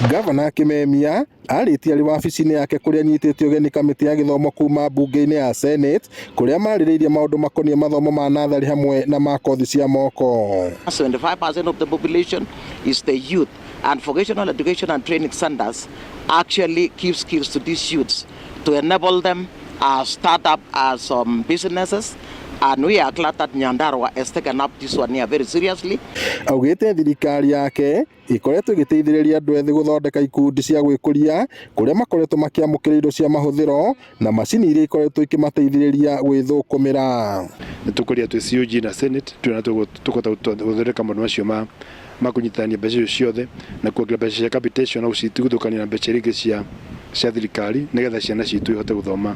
Gavana Kimemia arĩtie arĩ wabici-inĩ yake kũrĩa anyitĩte ũgeni kamĩtĩ ya gĩthomo kuma mbunge-inĩ ya Senate kũrĩa marĩrĩirie maũndũ makoniĩ mathomo ma natharĩ hamwe na ma kothi cia moko. 75% of the population is the youth, and vocational education and training centers actually give skills to these youths to enable them start up some businesses, and we are glad that Nyandarua has taken up this one here very seriously. Augĩte thirikari yake ĩkoretwo ĩgĩteithĩrĩria andũ ethĩ gũthondeka ikundi cia gwĩkũria kũrĩa makoretwo makĩamũkĩra indo cia mahũthĩro na macini iria ikoretwo ikĩmateithĩrĩria gwĩthũkũmĩra. Nĩ tũkũria twĩ COG na Senate twĩna tũkũhota gũthondeka maũndũ macio ma ma kũnyitithania mbeca icio ciothe na kuongerera mbeca cia capitation na gũcituthũkania na mbeca iria ingĩ cia cia thirikari nĩgetha ciana citũ ihote gũthoma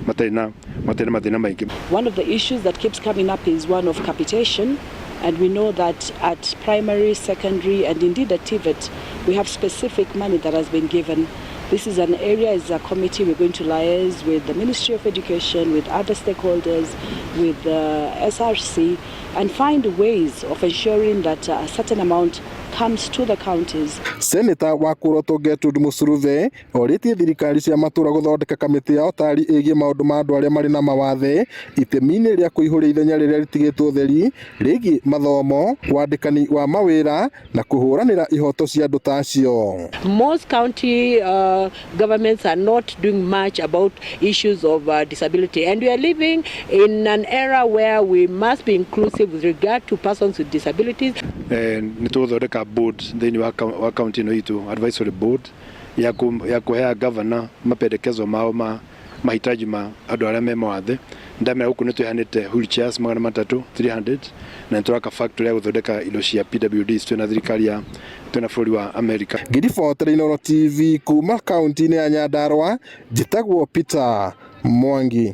matarĩ na matarĩ na mathĩna maingĩ. One of the issues that keeps coming up is one of capitation. And we know that at primary, secondary, and indeed at TVET, we have specific money that has been given. This is an area, as a committee, we're going to liaise with the Ministry of Education, with other stakeholders, with the SRC, and find ways of ensuring that a certain amount comes to the counties. Senator wa Kuroto Gertrude Musuruve orĩtie thirikari cia matũra gũthondeka kamĩtĩ ya ũtari ĩgiĩ maũndũ ma andũ arĩa marĩ na mawathe itemi-inĩ rĩa kũihũria ithenya rĩrĩa rĩtigĩtwo theri rĩgiĩ mathomo, wandĩkani wa mawĩra na kũhũranĩra ihoto cia andũ ta acio. Most county governments are not doing much about issues of disability, and we are living in an era where we must be inclusive with regard to persons with disabilities. Nĩ tũgũthondeka board thĩinĩ wa county ĩno itũ, advisory board ya kũheaga governor mapendekezo mao ma mahitaji ma andũ arĩa me mawathe. Ndamera gũkũ nĩ twĩhanĩte wheelchairs 300, 300, na nĩ tũraka factory ya gũthondeka indo cia PWDs twĩna thirikari ya twĩna bũrũri wa America. Ngĩribotera Inooro TV kuma kaunti-inĩ ya Nyandarua, njĩtagwo Peter Mwangi.